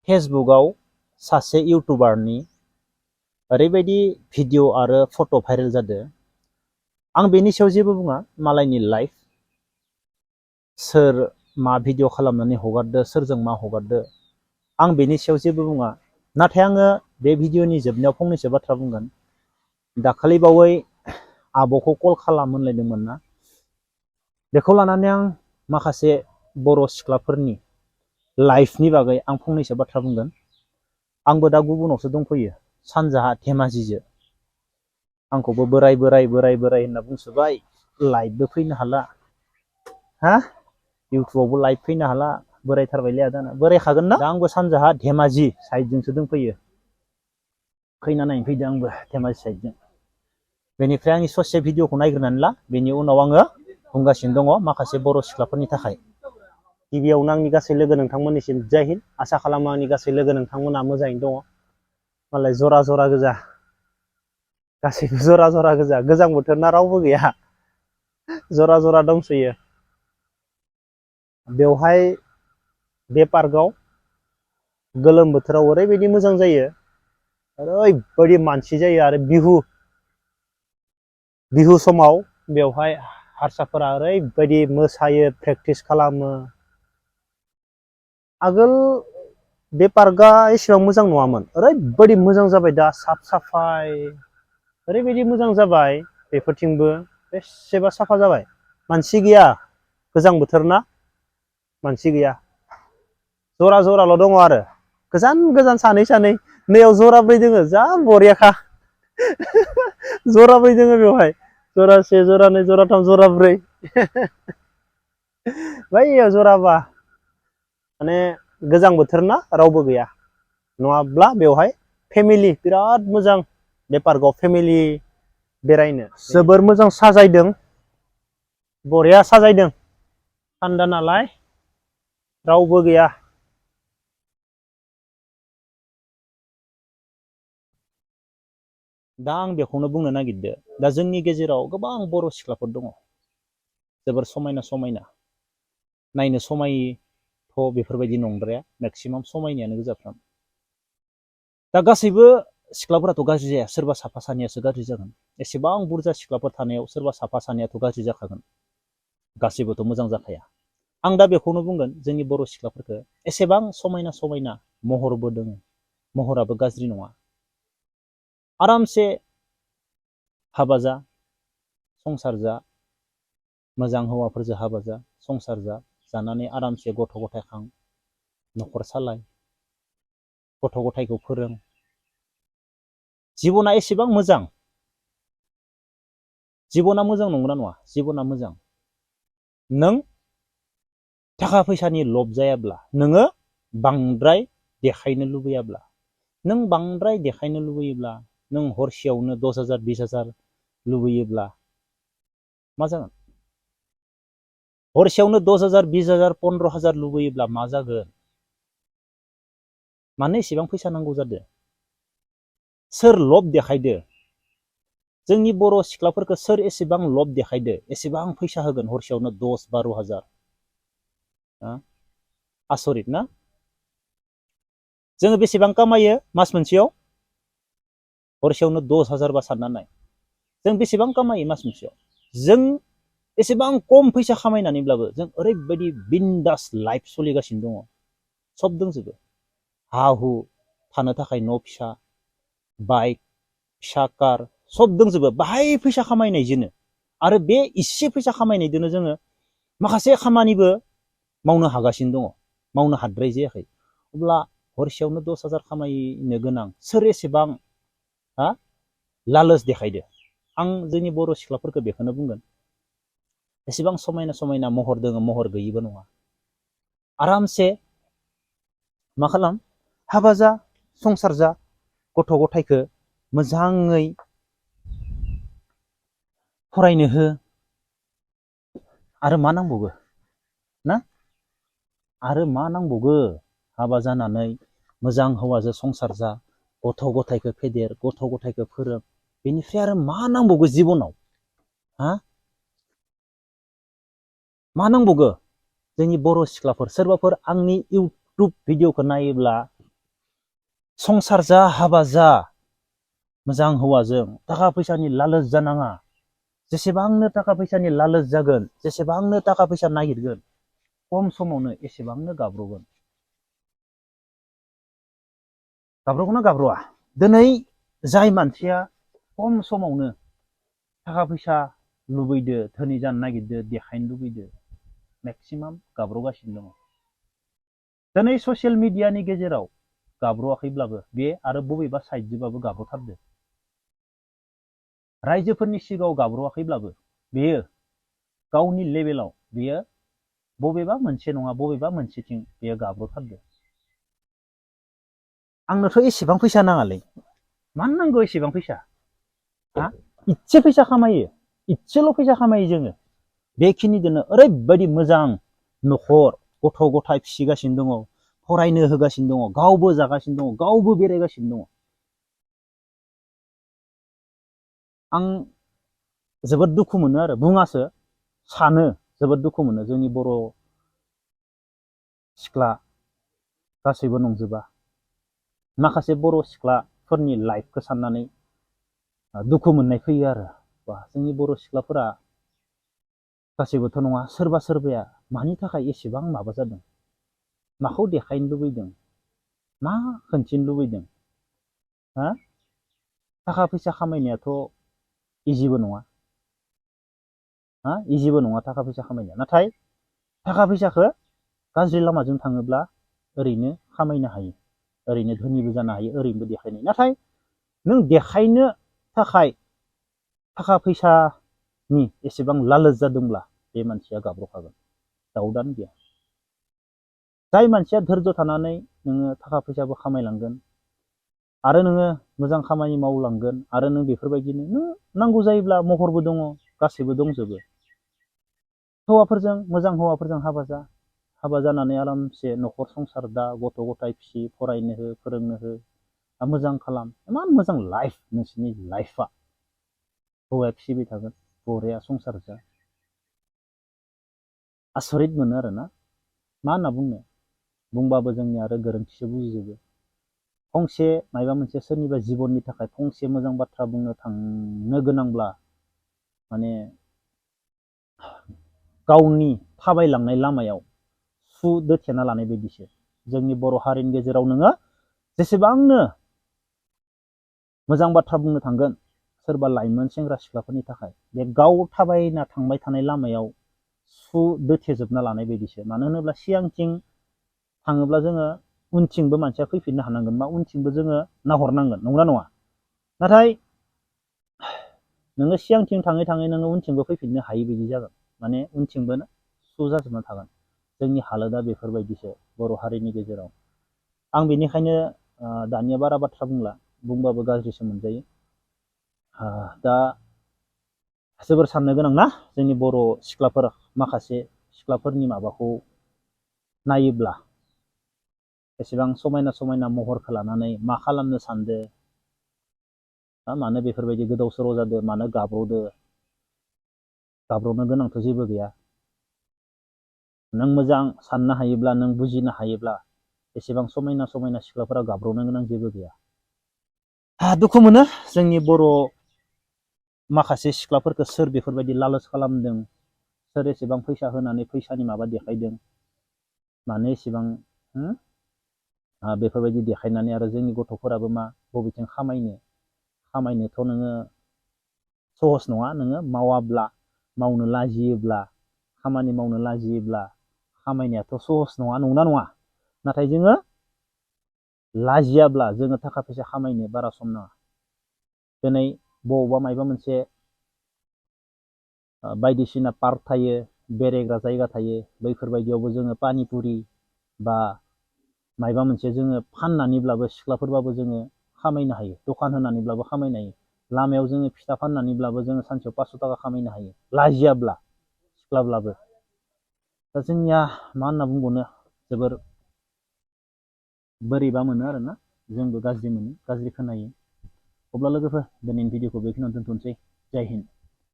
फेसबुकआव सासे इउटुबारनि ओरैबायदि भिडिअ आरो फट' भाइरेल जादों। आं बेनि सायाव जेबो बुङा, मालायनि लाइफ, सोर मा भिडिअ खालामनानै हगारदो, सोरजों मा हगारदो, आं बेनि सायाव जेबो बुङा। नाथाय आङो बे भिडिअनि जोबनायाव फंनैसो बाथ्रा बुंगोन। दाखालि बावै आब'खौ कल खालाम होनलायदोंमोन ना, बेखौ लानानै आं माखासे बर' सिख्लाफोरनि लाइफनि बागै आं फंनैसो बाथ्रा बुंगोन। आंबो दा गुबुनावसो दंफैयो, सानजाहा धेमाजिजो। आंखौबो बोराय होनना बुंसोबाय, लाइभबो फैनो हाला, इउटुबावबो लाइभ फैनो हाला, बोरायथारबायलै आदाना। बोरायखागोन ना, दा आंबो सानजाहा धेमाजि साइडजोंसो दंफैयो, खैना नायनो फैदों आंबो धेमाजि साइडजों। बेनिफ्राय आंनि ससे भिडिअखौ नायग्रोनानै ला, बेनि उनाव आङो बुंगासिनो दङ माखासे बर' सिख्लाफोरनि थाखाय। गिबियावनो आंनि गासै लोगो नोंथांमोननिसिम जय हिन्द। आसा खालामो आंनि गासै लोगो नोंथांमोना मोजाङैनो दङ। मालाय जरा जरा गोजा, गासैबो जरा जरा गोजा। गोजां बोथोरना रावबो गैया, जरा जरा दंसोयो। बेवहाय बे पार्कआव गोलोम बोथोराव ओरैबायदि मोजां जायो, ओरैबायदि मानसि जायो। आरो बिहु समाव बेवहाय हारसाफोरा ओरैबायदि मोसायो, प्रेक्टिस खालामो। आगोल बे पार्कआ एसेबां मोजां नङामोन, ओरैबायदि मोजां जाबाय दा, साफ साफाय ओरैबायदि मोजां जाबाय। बेफोरथिंबो बेसेबा साफा जाबाय, मानसि गैया। गोजां बोथोर ना, मानसि गैया, जरा जराल' दङ। आरो गोजान गोजान सानै सानै, नैयाव जराब्रै दोङो, जा बरियाखा। जराब्रै दोङो बेवहाय, जरासे, जरानै, जराथाम, जराब्रै। बैयाव जराबा, माने गोजां बोथोर ना, रावबो गैया। नङाब्ला बेवहाय फेमिलि बिराद मोजां, बे पार्कआव फेमिलि बेरायनो जोबोर मोजां साजायदों, बरिया साजायदों। थान्दा नालाय रावबो गैया। दा आं बेखौनो बुंनो नागिरदो, दा जोंनि गेजेराव गोबां बर' सिख्लाफोर दङ, जोबोर समायना समायना, नायनो समायथ' बेफोरबायदि नंद्राया, मेक्सिमाम समायनायानो गोजाफ्राम। दा गासैबो सिख्लाफोराथ' गाज्रि जाया, सोरबा साफा सानैयासो गाज्रि जागोन। एसेबां बुरजा सिख्लाफोर थानायाव सोरबा साफा सानैयाथ' गाज्रि जाखागोन, गासैबोथ' मोजां जाखाया। आं दा बेखौनो बुंगोन, जोंनि बर' सिख्लाफोरखौ एसेबां समायना समायना महरबो दङ, महराबो गाज्रि नङा। आरामसे हाबा जा, संसार जा, मोजां हौवाफोरजों हाबा जा, संसार जा, जानानै आरामसे गथ' गथाय खां, न'खर सालाय, गथ' गथायखौ फोरों। जिबना एसेबां मोजां, जिबना मोजां नंगौना नङा? जिबना मोजां। नों थाखा फैसानि लब जायाब्ला, नोङो बांद्राय देखायनो लुबैयाब्ला, नों बांद्राय देखायनो लुबैयोब्ला, नों हरसेयावनो 10,000 20,000 लुबैयोब्ला मा जागोन? हरसेयावनो 10,000 20,000 15,000 लुबैयोब्ला मा जागोन? मानो एसेबां फैसा नांगौ जादों? सोर लब देखायदो? जोंनि बर' सिख्लाफोरखौ सोर एसेबां लब देखायदो? एसेबां फैसा होगोन हरसेयावनो 10-12,000? आसरित ना? जोङो बेसेबां कामायो मास मोनसेयाव? हरसेयावनो 10,000 बा सानना नाय, जों बेसेबां कामायो मास मोनसेयाव? जों एसेबां खम फैसा खामायनानैब्लाबो जों ओरैबायदि बिन्दास लाइफ सोलिगासिनो दङ, सब दंजोबो। हा हु थानो थाखाय न' फिसा, बाइक, फिसा कार, सब दंजोबो बाहाय फैसा खामायनायजोंनो। आरो बे इसे फैसा खामायनायजोंनो जोङो माखासे खामानिबो मावनो हागासिनो दङ, मावनो हाद्राय जायाखै। अब्ला हरसेयावनो 10,000 खामायनो गोनां सोर एसेबां लालच देखायदो? आं जोंनि बर' सिख्लाफोरखौ बेखौनो बुंगोन, एसेबां समायना समायना महर दोङो, महर गैयिबो नङा। आरामसे मा खालाम? हाबा जा, संसार जा, गथ' गथायखौ मोजाङै फरायनो हो। आरो मा नांबावगो ना? आरो मा नांबावगो? हाबा जानानै मोजां हौवाजों संसार जा, गथ' गथायखौ फेदेर, गथ' गथायखौ फोरों। बेनिफ्राय आरो मा नांबावगो जिबनाव? मा नांबावगो? जोंनि बर' सिख्लाफोर सोरबाफोर आंनि इउटुब भिडिअखौ नायोब्ला संसार जा हाबा जा मोजां हौवाजों थाखा फैसानि लालच जानाङा। जेसेबांनो थाखा फैसानि लालच जागोन, जेसेबांनो थाखा फैसा नागिरगोन, खम समावनो एसेबांनो गाब्रगोन। गाब्रगोना गाब्रआ? दिनै जाय मानसिया खम समावनो थाखा फैसा लुबैदो, धोनि जानो नागिरदो, देखायनो लुबैदो, मेक्सिमाम गाब्रगासिनो दङ। दिनै ससियेल मिडियानि गेजेराव गाब्रवाखैब्लाबो बे आरो बबेबा साइडजोंबाबो गाब्रथारदो। रायजोफोरनि सिगाङाव गाब्रवाखैब्लाबो बेयो गावनि लेभेलाव बेयो बबेबा मोनसे नङा बबेबा मोनसेथिं बेयो गाब्रथारदो। आंनोथ' एसेबां फैसा नाङालै, मानो नांगौ एसेबां फैसा? इसे फैसा खामायो, इसेल' फैसा खामायो जोङो, बेखिनिजोंनो ओरैबायदि मोजां न'खर, गथ' गथाय फिसिगासिनो दङ, फरायनो होगासिनो दङ, गावबो जागासिनो दङ, गावबो बेरायगासिनो दङ। आं जोबोद दुखु मोनो आरो, बुङासो सानो, जोबोद दुखु मोनो जोंनि बर' सिख्ला गासैबो नंजोबा। माखासे बर' सिख्लाफोरनि लाइफखौ साननानै दुखु मोननाय फैयो आरो, बा जोंनि बर' सिख्लाफोरा गासैबोथ' नङा, सोरबा सोरबाया मानि थाखाय एसेबां माबा जादों, माखौ देखायनो लुबैदों, मा खोन्थिनो लुबैदों? थाखा फैसा खामायनायाथ' इजिबो नङा, इजिबो नङा थाखा फैसा खामायनाया। नाथाय थाखा फैसाखौ गाज्रि लामाजों थाङोब्ला ओरैनो खामायनो हायो, ओरैनो धोनिबो जानो हायो, ओरैनोबो देखायनो। नाथाय नों देखायनो थाखाय थाखा फैसानि एसेबां लालच जादोंब्ला बे मानसिया गाब्रखागोन, दाउटानो गैया। जाय मानसिया धैर्य थानानै नोङो थाखा फैसाबो खामायलांगोन आरो नोङो मोजां खामानि मावलांगोन आरो नों बेफोरबायदिनो नों नांगौ जायोब्ला महरबो दङ, गासैबो दंजोबो। हौवाफोरजों मोजां हौवाफोरजों हाबा जा, हाबा जानानै आरामसे न'खर संसार दा, गथ' गथाय फिसि, फरायनो हो, फोरोंनो हो, मोजां खालाम, इमान मोजां लाइफ नोंसोरनि लाइफआ, हौवाया फिसिबाय थागोन, बरिया संसार जा। आसरित मोनो आरोना, मा होनना बुंनो, बुंबाबो जोंनि आरो गोरोन्थिसो बुजिजोबो। फंसे माबा मोनसे सोरनिबा जिबननि थाखाय फंसे मोजां बाथ्रा बुंनो थांनो गोनांब्ला माने गावनि थाबायलांनाय लामायाव सु दोथेना लानाय बायदिसो। जोंनि बर' हारिनि गेजेराव नोङो जेसेबांनो मोजां बाथ्रा बुंनो थांगोन सोरबा लाइमोन सेंग्रा सिख्लाफोरनि थाखाय, बे गाव थाबायना थांबाय थानाय लामायाव सु दोथेजोबना लानाय बायदिसो। मानो होनोब्ला सिगांथिं थाङोब्ला जोङो उनथिंबो मानसिया फैफिननो हानांगोन, बा उनथिंबो जोङो नाहरनांगोन, नंगौना नङा? नाथाय नोङो सिगांथिं थाङै थाङै नोङो उनथिंबो फैफिननो हायि बायदि जागोन, माने उनथिंबो सु जाजोबना थागोन। जोंनि हालोदा बेफोरबायदिसो बर' हारिनि गेजेराव। आं बेनिखायनो दानिया बारा बाथ्रा बुंला, बुंबाबो गाज्रिसो मोनजायो। दा जोबोर साननो गोनां ना, जोंनि बर' सिख्लाफोर, माखासे सिख्लाफोरनि माबाखौ नायोब्ला एसेबां समायना समायना महरखौ लानानै मा खालामनो सानदो, मानो बेफोरबायदि गोदाव सोराव जादो, मानो गाब्र'दो? गाब्र'नो गोनांथ' जेबो गैया। नों मोजां साननो हायोब्ला, नों बुजिनो हायोब्ला एसेबां समायना समायना सिख्लाफोरा गाब्र'नो गोनां जेबो गैया। दुखु मोनो जोंनि बर' माखासे सिख्लाफोरखौ सोर बेफोरबायदि लालच खालामदों, सोर एसेबां फैसा होनानै फैसानि माबा देखायदों, मानो एसेबां बेफोरबायदि देखायनानै आरो जोंनि गथ'फोराबो मा बबेथिं खामायनोथ' नोङो सहस नङा। नोङो मावाब्ला, मावनो लाजियोब्ला, खामानि मावनो लाजियोब्ला खामायनायाथ' सहस नङा, नंगौना नङा? नाथाय जोङो लाजियाब्ला जोङो थाखा फैसा खामायनो बारा सम नाङा। दिनै बबावबा माबा मोनसे बायदिसिना पार्क थायो, बेरायग्रा जायगा थायो, बैफोरबायदियावबो जोङो पानिपुरि बा माबा मोनसे जोङो फाननानैब्लाबो सिख्लाफोरबाबो जोङो खामायनो हायो, दखान होनानैब्लाबो खामायनो हायो। लामायाव जोङो फिथा फाननानैब्लाबो जोङो सानसेयाव 500 थाखा खामायनो हायो, लाजियाब्ला, सिख्लाब्लाबो। दा जोंनिया मा होनना बुंबावनो, जोबोर बोरैबा मोनो आरोना, जोंबो गाज्रि मोनो, गाज्रि खोनायो। अब्ला लोगोफोर दिनैनि भिडिअखौ बेखिनियावनो दोनथ'नोसै। जय हिन्द।